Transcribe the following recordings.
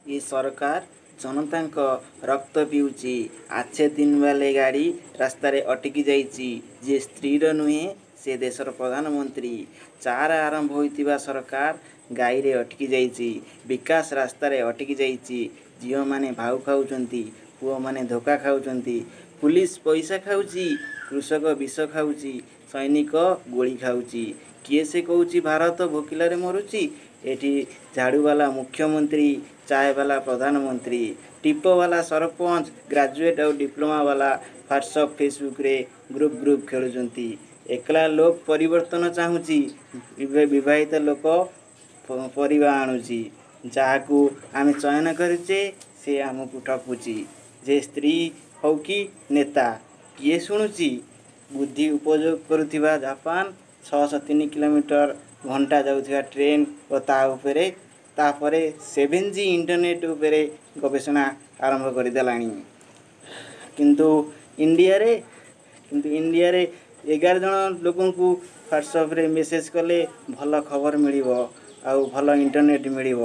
ଏ ସରକାର ଜନତାଙ୍କ ରକ୍ତ ପିଉଛି। ଆଚ୍ଛେ ଦିନ ବାଲେ ଗାଡ଼ି ରାସ୍ତାରେ ଅଟକି ଯାଇଛି। ଯିଏ ସ୍ତ୍ରୀର ନୁହେଁ ସେ ଦେଶର ପ୍ରଧାନମନ୍ତ୍ରୀ। ଚା'ରେ ଆରମ୍ଭ ହୋଇଥିବା ସରକାର ଗାଈରେ ଅଟକି ଯାଇଛି। ବିକାଶ ରାସ୍ତାରେ ଅଟକି ଯାଇଛି। ଝିଅମାନେ ଭାଉ ଖାଉଛନ୍ତି, ପୁଅମାନେ ଧୋକା ଖାଉଛନ୍ତି। ପୁଲିସ ପଇସା ଖାଉଛି, କୃଷକ ବିଷ ଖାଉଛି, ସୈନିକ ଗୁଳି ଖାଉଛି। କିଏ ସେ କହୁଛି ଭାରତ ଭୋକିଲାରେ ମରୁଛି? ଏଠି ଝାଡ଼ୁବାଲା ମୁଖ୍ୟମନ୍ତ୍ରୀ, ଚାଏବାଲା ପ୍ରଧାନମନ୍ତ୍ରୀ, ଟିପବାଲା ସରପଞ୍ଚ, ଗ୍ରାଜୁଏଟ୍ ଆଉ ଡିପ୍ଲୋମାବାଲା ହ୍ୱାଟ୍ସଅପ୍ ଫେସବୁକ୍ରେ ଗ୍ରୁପ୍ ଗ୍ରୁପ୍ ଖେଳୁଛନ୍ତି। ଏକଲା ଲୋକ ପରିବର୍ତ୍ତନ ଚାହୁଁଛି, ବିବାହିତ ଲୋକ ପରିବା ଆଣୁଛି। ଯାହାକୁ ଆମେ ଚୟନ କରୁଛେ ସେ ଆମକୁ ଠକୁଛି। ଯେ ସ୍ତ୍ରୀ ହଉ କି ନେତା, କିଏ ଶୁଣୁଛି? ବୁଦ୍ଧି ଉପଯୋଗ କରୁଥିବା ଜାପାନ 603 କିଲୋମିଟର ଘଣ୍ଟା ଯାଉଥିବା ଟ୍ରେନ୍ ଓ ତା ଉପରେ ତାପରେ 7G internet ଉପରେ ଗବେଷଣା ଆରମ୍ଭ କରିଦେଲାଣି। କିନ୍ତୁ ଇଣ୍ଡିଆରେ କିନ୍ତୁ ଇଣ୍ଡିଆରେ 11 ଜଣ ଲୋକଙ୍କୁ ହ୍ୱାଟ୍ସଆପ୍ରେ ମେସେଜ୍ କଲେ ଭଲ ଖବର ମିଳିବ ଆଉ ଭଲ ଇଣ୍ଟରନେଟ୍ ମିଳିବ,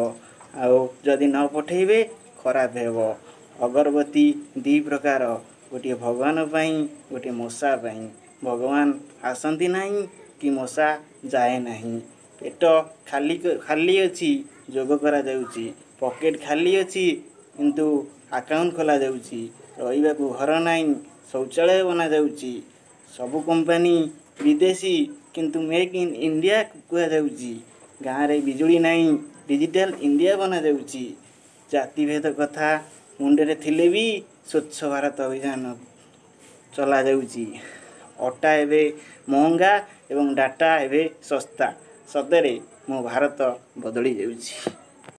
ଆଉ ଯଦି ନ ପଠେଇବେ ଖରାପ ହେବ। ଅଗରବତୀ ଦୁଇ ପ୍ରକାର, ଗୋଟିଏ ଭଗବାନ ପାଇଁ, ଗୋଟିଏ ମଶା ପାଇଁ। ଭଗବାନ ଆସନ୍ତି ନାହିଁ କି ମଶା ଯାଏ ନାହିଁ। ପେଟ ଖାଲି ଖାଲି ଅଛି, ଯୋଗ କରାଯାଉଛି। ପକେଟ୍ ଖାଲି ଅଛି କିନ୍ତୁ ଆକାଉଣ୍ଟ ଖୋଲାଯାଉଛି। ରହିବାକୁ ଘର ନାହିଁ, ଶୌଚାଳୟ ବନାଯାଉଛି। ସବୁ କମ୍ପାନୀ ବିଦେଶୀ କିନ୍ତୁ ମେକ୍ ଇନ୍ ଇଣ୍ଡିଆ କୁହାଯାଉଛି। ଗାଁରେ ବିଜୁଳି ନାହିଁ, ଡିଜିଟାଲ୍ ଇଣ୍ଡିଆ ବନାଯାଉଛି। ଜାତିଭେଦ କଥା ମୁଣ୍ଡରେ ଥିଲେ ବି ସ୍ୱଚ୍ଛ ଭାରତ ଅଭିଯାନ ଚଲାଯାଉଛି। ଅଟା ଏବେ ମହଙ୍ଗା ଏବଂ ଡାଟା ଏବେ ଶସ୍ତା। ସତରେ ମୋ ଭାରତ ବଦଳି ଯାଉଛି।